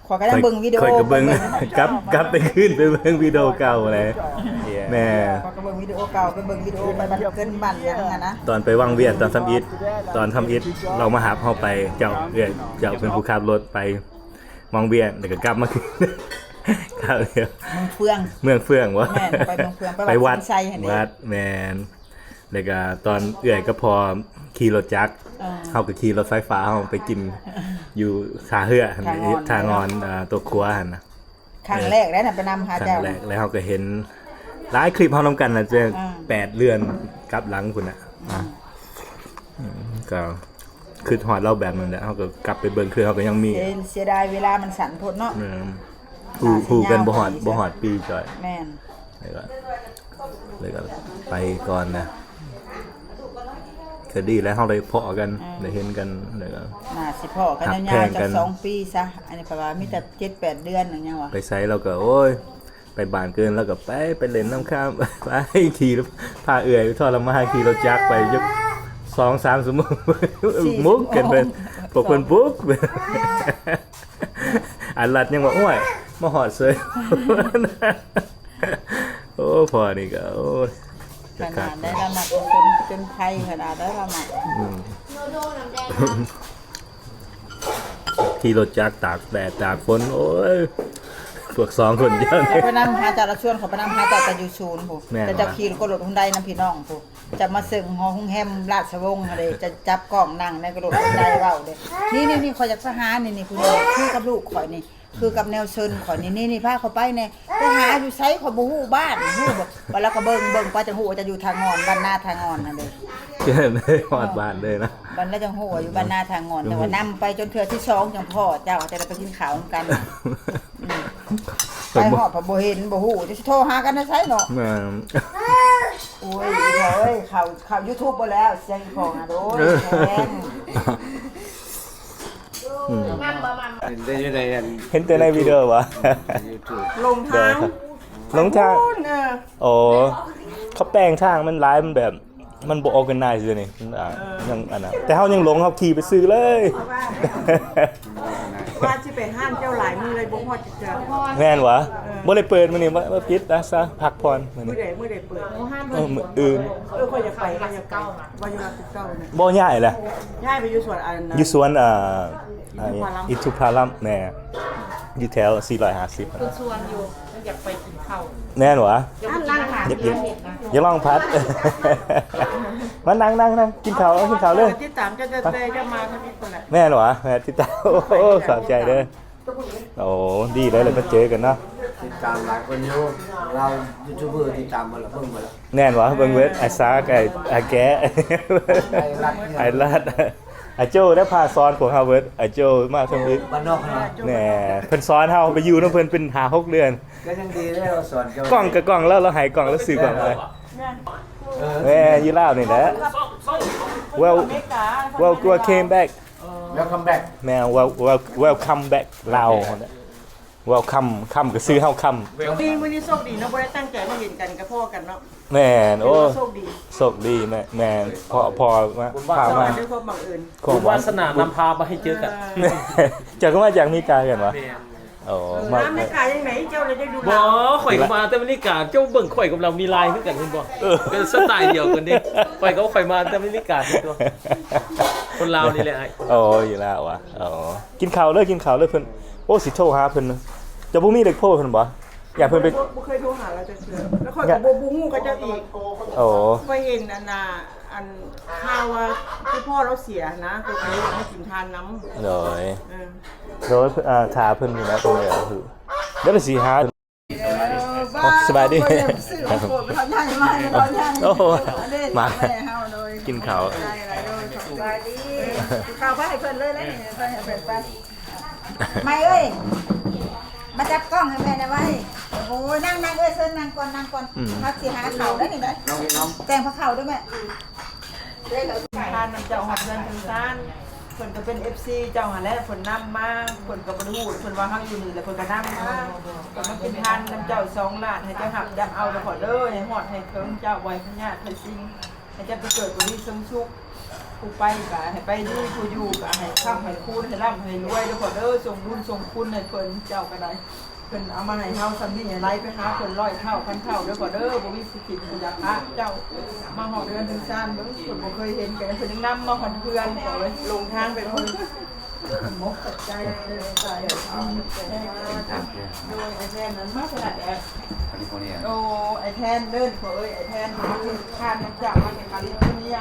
ຂ້ອຍກໍຍັງເບິ່ງວິດີໂອ ຂ້ອຍກໍເບິ່ງ ກັບ ກັບໄປຄືນໄປເບິ່ງວິດີໂອເກົ່າແຫຼະ ແມ່ ຂ້ອຍກໍເບິ່ງວິດີໂອເກົ່າ ໄປເບິ່ງວິດີໂອໄປບ້ານເກີນບ້ານຫຍັງຫັ້ນນະ ຕອນໄປວັງວຽງ ຕອນທຳອິດ ຕອນທຳອິດ ລາວມາຮັບເຮົາໄປ ເຈົ້າ ເອື້ອຍ ເຈົ້າເປັນຜູ້ຂັບລົດໄປ ວັງວຽງ ແລ້ວກໍກັບມາຄືນ ເມືອງເຟືອງ ເມືອງເຟືອງບໍ? ແມ່ນ ໄປເມືອງເຟືອງ ໄປວັດ ໄປວັດສິນໄຊຫັ້ນເດ້ ວັດ ແມ່ນ ແລ້ວກໍຕອນເອື້ອຍກັບພໍ່ຂີ່ລົດຈັກ ເອີ ເຮົາກໍຂີ່ລົດໄຟຟ້າ ເຮົາໄປກິນຢູ່ທ່າເຮືອຫັ້ນ ທ່າງ່ອນ ທ່າງ່ອນ ເອີ ຕົວຄົວຫັ້ນນະ ຄັ້ງແລກເດ້ນະ ໄປນຳຫາເຈົ້າ ຄັ້ງແລກ ແລ້ວເຮົາກໍເຫັນຫຼາຍຄລິບເຮົານຳກັນນະ ເຈົ້າ ເອີ ແປດເດືອນກັບຫຼັງພຸ້ນນະ ອືມ ອືມ ກໍ ຄິດຮອດລາວແບບນັ້ນແຫຼະ ເຮົາກໍກັບໄປເບິ່ງຄືເຮົາກໍຍັງມີ ເສຍ ເສຍດາຍເວລາມັນສັ້ນໂພດເນາະ ແມ່ນ ຮູ້ ຮູ້ກັນບໍ່ຮອດ ບໍ່ຮອດປີ ຈອຍ ແມ່ນ ແລ້ວກໍ ແລ້ວກໍໄປກ່ອນນະ ກໍດີແລ້ວເຮົາໄດ້ພໍ້ກັນ ເອີ ໄດ້ເຫັນກັນ ແລ້ວກໍ ໜ້າຊິພໍ້ກັນຍາວໆ ຈັກສອງປີຊະ ອັນນີ້ເພາະວ່າມີແຕ່ເຈັດແປດເດືອນຫຍັງວະ ໄປໃສລາວກໍ ໂອ້ຍ ໄປບ້ານເກີນ ລາວກໍໄປ ໄປຫຼິ້ນນຳຂ້າມ ໄປຂີ່ ພາເອື້ອຍທໍລະມານ ຂີ່ລົດຈັກໄປຈັກສອງສາມຊົ່ວໂມງ ມຸກກັນເພິ່ນ ພວກເພິ່ນບຸກ ອາລັດຍັງວ່າ ໂອ້ຍ ມາຮອດເສີຍ ໂອ້ ພໍ່ນີ້ກໍ ໂອ້ຍ ຂະໜາດໃດລະມັກ ເປັນຄົນຜະຈົນໄພຂະໜາດໃດລະມັກ ອືມ ຂີ່ລົດຈັກຕາກແດດຕາກຝົນ ໂອ້ຍ ພວກສອງຄົນດຽວນີ້ ຂ້ອຍໄປນຳຫາເຈົ້າລະຊວນ ຂ້ອຍໄປນຳຫາເຈົ້າແຕ່ຢູ່ສູນພຸ້ນ ແມ່ນ ແຕ່ເຈົ້າຂີ່ລົດຮຸນໄດນຳພີ່ນ້ອງພຸ້ນ ຈະມາເຊິ່ງຫໍໂຮງແຮມລາດຊະວົງຫັ້ນເດ້ ຈະຈັບກ້ອງນັ່ງໃນລົດຮຸນໄດເວົ້າເດ້ ນີ້ໆໆ ຂ້ອຍຢາກໄປຫາ ນີ້ໆ ຜູ້ນີ້ຄືກັບລູກຂ້ອຍນີ້ ຄືກັບແນວເຊີນຂ້ອຍນີ້ ນີ້ໆ ພາຂ້ອຍໄປແດ່ ໄປຫາຢູ່ໃສ ຂ້ອຍບໍ່ຮູ້ບ້ານ ຮູ້ບໍ່ ບັດລາວກໍເບິ່ງ ເບິ່ງໄປຈັ່ງຮູ້ວ່າຈະຢູ່ທ່າງ່ອນ ບ້ານນາທ່າງ່ອນຫັ້ນເດ້ ເຈີໄດ້ຮອດບ້ານເລີຍນະ ບັດລາວຈັ່ງຮູ້ວ່າຢູ່ບ້ານນາທ່າງ່ອນ ແຕ່ວ່ານຳໄປຈົນເທື່ອທີສອງຈັ່ງພໍ້ເຈົ້າ ຈະໄດ້ໄປກິນເຂົ້ານຳກັນ ອືມ ໄປຮອດພັດບໍ່ເຫັນ ບໍ່ຮູ້ ຈະຊິໂທຫາກັນໄດ້ໃສເນາະ ແມ່ນ ໂອ້ຍ ອີ່ພໍ່ເອີຍ ເຂົ້າ ເຂົ້າຢູທູບບໍ່ແລ້ວ ສຽງອີ່ພໍ່ຫາໂດຍ ເອີ ແພງ ອືມ ເຫັນແຕ່ຢູ່ໃນອັນ ເຫັນແຕ່ໃນວິດີໂອຫວາ? ຢູທູບ ຫຼົງທາງ ຫຼົງທາງ ພຸ້ນ ເອີ ໂອ້ ເຂົາແປງທາງມັນຫຼາຍ ມັນແບບ ມັນບໍ່ organize ເດນີ້ ມັນ ອ່າ ເອີ ຍັງອັນນັ້ນ ແຕ່ເຮົາຍັງຫຼົງ ເຮົາຂີ່ໄປຊື່ເລີຍ ວ່າຊິໄປຮ້ານເຈົ້າຫຼາຍມື້ເລີຍ ບໍ່ຮອດຈັກເທື່ອ ແມ່ນຫວາ? ເອີ ບໍ່ໄດ້ເປີດມື້ນີ້ ມາ ມາປິດຊະ ພັກຜ່ອນມື້ນີ້ ມື້ໃດ ມື້ໃດເປີດ? ເອີ ມື້ອື່ນ ເອີ ຂ້ອຍຢາກໄປ ຂ້ອຍຢາກໄປ ວ່າຢູ່ລາວສິບເກົ້ານະ ບໍ່ ຍ້າຍແຫຼະ ຍ້າຍໄປຢູ່ສວນອັນ ຢູ່ສວນ ເອີ ອິນທຸພາລຳ ອິນທຸພາລຳ ແມ່ນ ຢູ່ແຖວສີ່ຮ້ອຍຫ້າສິບ ເພິ່ນຊວນຢູ່ ຢາກໄປກິນເຂົ້າ ແມ່ນຫວາ? ຢາກ ຢາກ ຢາກລອງຜັດ ມານັ່ງໆໆ ກິນເຂົ້າ ກິນເຂົ້າເລີຍ ຕິດຕາມເຈົ້າແຕ່ເຈົ້າມາທຳອິດພຸ້ນແຫຼະ ແມ່ນຫວາ? ແມ່ນ ຕິດຕາມ ໂອ້ ຂອບໃຈເດີ ໂອ້ ດີເລີຍ ໄດ້ມາເຈີກັນເນາະ ຕິດຕາມຫຼາຍຄົນຢູ່ ລາວຢູທູບເບີຕິດຕາມເບິດລະ ເບິ່ງເບິດລະ ແມ່ນຫວາ? ເບິ່ງເບິດ ອ້າຍຊາກ ອ້າຍ ອ້າຍແກະ ອ້າຍລັດ ອ້າຍໂຈ້ໄດ້ພາສອນພວກເຮົາເບິດ ອ້າຍໂຈ້ມາທຳອິດ ບ້ານນອກເນາະ ແນ່ ເພິ່ນສອນເຮົາໄປຢູ່ນຳເພິ່ນເປັນຫ້າຫົກເດືອນ ກໍຍັງດີເດ້ ເຮົາສອນເຈົ້າ ກ້ອງກໍກ້ອງລາວ ລາວໃຫ້ກ້ອງ ລາວຊື້ກ້ອງໃຫ້ ເອີ ແມ່ນ ຢູ່ລາວນີ້ແຫຼະ Well Well came back Welcome back ແມ່ນ Well Well Welcome back ລາວ Welcome ຄຳກໍຊື່ເຮົາຄຳ ມື້ນີ້ ມື້ນີ້ໂຊກດີເນາະ ບໍ່ໄດ້ຕັ້ງໃຈມາເຫັນກັນ ກໍພໍ້ກັນເນາະ ແມ່ນ ໂອ້ ໂຊກດີ ໂຊກດີ ແມ່ນ ແມ່ນ ພໍ້ ພໍ້ມາ ພໍ້ມາ ດ້ວຍຄວາມບັງເອີນ ຄວາມ ບຸນວາສະໜານຳພາມາໃຫ້ເຈີກັນ ເຈົ້າກໍມາຈາກອາເມລິກາຄືກັນຫວາ? ແມ່ນ ໂອ້ ມາ ມາອາເມລິກາຈັ່ງໃດ ເຈົ້າລະໄດ້ດູລາວ ບໍ່ ຂ້ອຍກໍມາແຕ່ອາເມລິກາ ເຈົ້າເບິ່ງຂ້ອຍກັບລາວມີລາຍຄືກັນ ເຫັນບໍ່? ເອີ ກໍສະໄຕດຽວກັນເດ້ ຂ້ອຍກໍຂ້ອຍມາແຕ່ອາເມລິກາຄືຕົວ ຄົນລາວນີ້ແຫຼະອ້າຍ ໂອ້ ຢູ່ລາວຫວາ? ໂອ້ ກິນເຂົ້າເລີຍ ກິນເຂົ້າເລີຍ ເພິ່ນ ໂອ້ ຊິໂທຫາເພິ່ນ ເຈົ້າບໍ່ມີເລກໂທເພິ່ນບໍ່? ຢ່າເພິ່ນໄປ ບໍ່ ບໍ່ເຄີຍໂທຫາລາວຈັກເທື່ອ ແລ້ວຂ້ອຍກໍບໍ່ ບໍ່ຮູ້ເຂົາເຈົ້າອີກ ໂອ້ ຂ້ອຍເຫັນອັນນ່າ ອັນຂ່າວວ່າຄືພໍ່ລາວເສຍນະ ຂ້ອຍກໍເລີຍຢາກມາກິນທານນຳ ໂດຍ ເອີ ໂດຍ ອ່າ ຖ້າເພິ່ນນີ້ແຫຼະ ເພິ່ນກໍຄື ດຽວລະຊິຫາ ສະບາຍດີ ໂອ້ ມາກິນເຂົ້າ ສະບາຍດີ ເຂົ້າໄປໃຫ້ເພິ່ນເລີຍ ໄປໃຫ້ເພິ່ນໄປ ໄມເອີຍ ມາຈັບກ້ອງໃຫ້ແມ່ແດ່ໄວ ໂອ້ຍ ນັ່ງ ນັ່ງເອີຍ ເຊີນນັ່ງກ່ອນ ນັ່ງກ່ອນ ອືມ ເຮົາຊິຫາເຂົ້າໄດ້ນີ້ໄດ໋ ແຕ່ງພາເຂົ້າດ້ວຍແມ່ ທານນຳເຈົ້າຮອດເຮືອນເຖິງຊານ ເພິ່ນກໍເປັນເອັຟຊີເຈົ້າຫັ້ນແຫຼະ ເພິ່ນນຳມາ ເພິ່ນກໍບໍ່ໄດ້ຮູ້ ເພິ່ນວ່າເຮົາຢູ່ນີ້ ແລ້ວເພິ່ນກໍນຳມາ ເພິ່ນມາເປັນທານນຳເຈົ້າສອງລ້ານ ໃຫ້ເຈົ້າຮັບຈັບເອົາເດີພໍ່ເດີ ໃຫ້ຮອດໃຫ້ເຖິງເຈົ້າ ບໍ່ໃຫ້ພະຍາດພະສິ່ງ ໃຫ້ເຈົ້າໄປເກີດຢູ່ດີເຊິ່ງສຸກ ຜູ້ໄປກໍໃຫ້ໄປດີ ຜູ້ຢູ່ກໍໃຫ້ຄ້ຳໃຫ້ຄູນ ໃຫ້ລ່ຳໃຫ້ລວຍເດີພໍ່ເດີ ສົ່ງບຸນສົ່ງຄຸນໃຫ້ເພິ່ນ ເຈົ້າກໍໄດ້ ເພິ່ນເອົາມາໃຫ້ເຮົາສ່ຳນີ້ ໃຫ້ໄຫຼໄປຫາເພິ່ນຮ້ອຍເທົ່າພັນເທົ່າເດີພໍ່ເດີ ບໍ່ມີຜູ້ຖິ້ມຜູ້ຢາກພາເຈົ້າມາຮອດເຮືອນເຖິງຊານເບິ່ງ ເພິ່ນບໍ່ເຄີຍເຫັນ ກໍເພິ່ນຍັງນຳມາຮອດເຮືອນ ຂໍເລີຍລົງທາງໄປພຸ້ນ ໝົກຂອບໃຈເດີ ໂດຍ ອ້າຍແທນນັ້ນມາເທົ່າໃດແລ້ວ? ໂອ້ ອ້າຍແທນເດີ ພໍ່ເອີຍ ອ້າຍແທນ ຂ້າພະເຈົ້າມາຈາກຄາລິຟໍເນຍ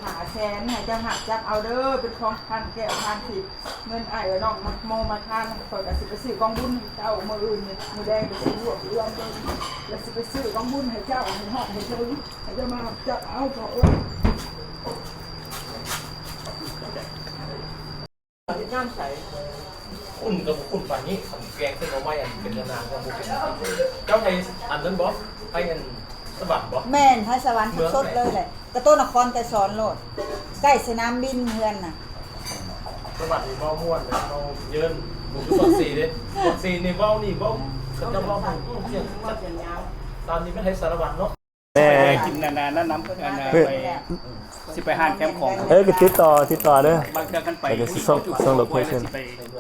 ຫ້າແສນ ໃຫ້ເຈົ້າຮັບຈັບເອົາເດີ ເປັນຂອງທານແກ້ວທານທິບ ເງິນອ້າຍເອີຍນ້ອງມາໂມມາທານ ຂ້ອຍກໍຊິໄປຊື້ກອງບຸນໃຫ້ເຈົ້າ ມື້ອື່ນນີ້ ມື້ແລງກໍຊິລວບລວມເບິ່ງ ແລ້ວຊິໄປຊື້ກອງບຸນໃຫ້ເຈົ້າ ໃຫ້ຮອດໃຫ້ເຖິງ ໃຫ້ເຈົ້າມາຮັບຈັບເອົາ ພໍ່ເອີຍ. ເຮັດງານໃສ? ຂຸ້ນກໍບໍ່ຂຸ້ນປານນີ້ ຄັນແກງເສັ້ນໜໍ່ໄມ້ອັນເປັນນານໆ ກໍບໍ່ເປັນ. ເຈົ້າໄທອັນນັ້ນບໍ່? ໄທອັນ ສະຫວັນບໍ່? ແມ່ນ ໄທສະຫວັນ ເມືອງ ສົດໆເລີຍແຫຼະ ກະໂຕນະຄອນໄກສອນໂລດ ໃກ້ສະໜາມບິນເຮືອນນະ. ສະຫວັນນີ້ເວົ້າມ່ວນນະ ເວົ້າເຍີນ ບໍ່ຄືປາກເຊເດ້ ປາກເຊນີ້ເວົ້ານີ້ເວົ້າ ເຂົາເຈົ້າເວົ້າ ອືມ ສຽງ ຕາມນີ້ແມ່ນໄທສາລະວັນເນາະ. ແມ່ ໄປກິນນານໆ ນຳ ອັນນ່າ ໄປ ຊິໄປຮ້ານແຄມຂອງ ເອີ ກໍຕິດຕໍ່ ຕິດຕໍ່ເດີ ບາງເທື່ອຄັນໄປ ກໍຊິສົ່ງ ສົ່ງໂລເຄຊັນ ຊິໄປ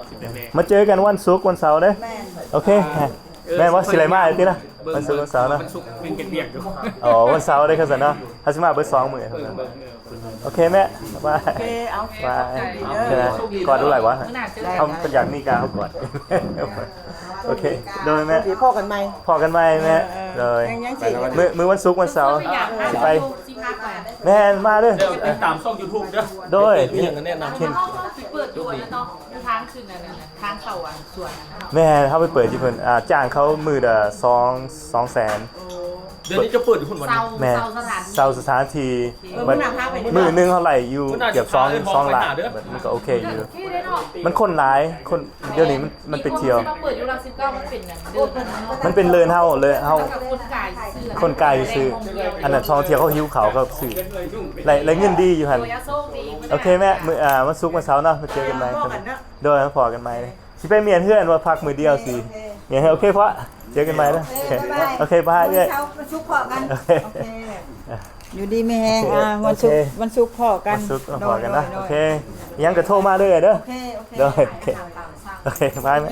ຊິໄປແວ່ ມາເຈີກັນວັນສຸກ ວັນເສົາເດີ ແມ່ນ ໂອເຄ ອ່າ ແມ່ນວ່າຊິໄດ້ມາຕິລະ ເບິ່ງ ວັນສຸກ ວັນເສົາເນາະ ວັນສຸກເປັນກຽດໆຢູ່ ອໍ ວັນເສົາເດີ ຄັນຊັ້ນເນາະ ເຮົາຊິມາເບິດສອງມື້ ເອີ ເບິ່ງ ເອີ ໂອເຄແມ່ ບາຍ ໂອເຄ ເອົາ ບາຍ ໂອເຄ ກອດດູຫຼາຍວະ ເຮົາກໍຢາກມີການເຮົາກອດ ໂອເຄ ໂດຍແມ່ ພໍ້ກັນໃໝ່ ພໍ້ກັນໃໝ່ແມ່ ເອີ ເອີ ໂດຍ ຍັງ ຍັງຊິ ມື້ ມື້ວັນສຸກ ວັນເສົາ ຊິໄປ ຊິພາໄປ ແມ່ນ ມາເດີ ແລ້ວຕິດຕາມຊ່ອງຢູທູບເດີ ໂດຍ ມີຫຍັງກໍແນະນຳ ເຮົາ ເຮົາໄປເປີດຢູ່ອັນນັ້ນເນາະ ຢູ່ທາງຂຶ້ນອັນນັ້ນນະ ທາງເຂົ້າອັນສວນອັນນັ້ນເນາະ ແມ່ນ ເຮົາໄປເປີດຢູ່ເພິ່ນ ອ່າ ຈ້າງເຂົາມື້ລະສອງ ສອງແສນ ໂອ້ ດຽວນີ້ຈະເປີດຢູ່ພຸ້ນວະ ເຊົ່າ ແມ່ນ ເຊົ່າສະຖານທີ່ ເອີ ມື້ໜ້າພາໄປ ມື້ໜຶ່ງເຮົາໄລ່ຢູ່ເກືອບສອງ ສອງລ້ານ ມັນກໍໂອເຄຢູ່ ໂອເຄເດ້ເນາະ ມັນຄົນຫຼາຍ ຄົນ ດຽວນີ້ມັນ ມັນໄປທ່ຽວ ເຮົາຊິມາເປີດຢູ່ຫຼັກສິບເກົ້າ ມັນເປັນຫຍັງເດີ ມັນເປັນເລີນເຮົາ ເລີນເຮົາ ຄົນກາຍຊື່ ຄົນກາຍຊື່ ອັນນັ້ນທ່ອງທ່ຽວເຂົາຫິວເຂົ້າ ເຂົາຊື້ ໄດ້ ໄດ້ເງິນດີຢູ່ຫັ້ນ ໂດຍ ໂອເຄແມ່ ມື້ ອ່າ ວັນສຸກ ວັນເສົາເນາະ ມາເຈີກັນໃໝ່ ພໍ້ກັນເນາະ ໂດຍ ມາພໍ້ກັນໃໝ່ ຊິໄປມ້ຽນເຮືອນວ່າພັກມື້ດຽວຊິ ໂອເຄ ໂອເຄ ພໍ້ ເຈີກັນໃໝ່ເດີ ໂອເຄ ໂອເຄ ບາຍ ເອີຍ ວັນສຸກພໍ້ກັນ ໂອເຄ ໂອເຄ ຢູ່ດີມີແຮງ ໂອເຄ ອ່າ ວັນສຸກ ໂອເຄ ວັນສຸກພໍ້ກັນ ວັນສຸກພໍ້ກັນເນາະ ໂດຍ ໂອເຄ ໂດຍ ຫຍັງກໍໂທມາເດີ ເດີ ໂອເຄ ໂອເຄ ໂດຍ ໂອເຄ ໂອເຄ ບາຍ ແມ່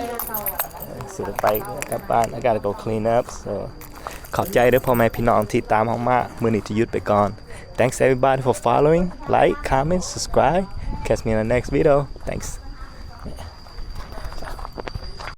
ຊິໄປກັບບ້ານ I gotta go clean up so ຂອບໃຈເດີພໍ່ແມ່ພີ່ນ້ອງທີ່ຕາມເຮົາມາ ມື້ນີ້ຈະຢຸດໄປກ່ອນ Thanks everybody for following, like, comment, subscribe, catch me in the next video, thanks.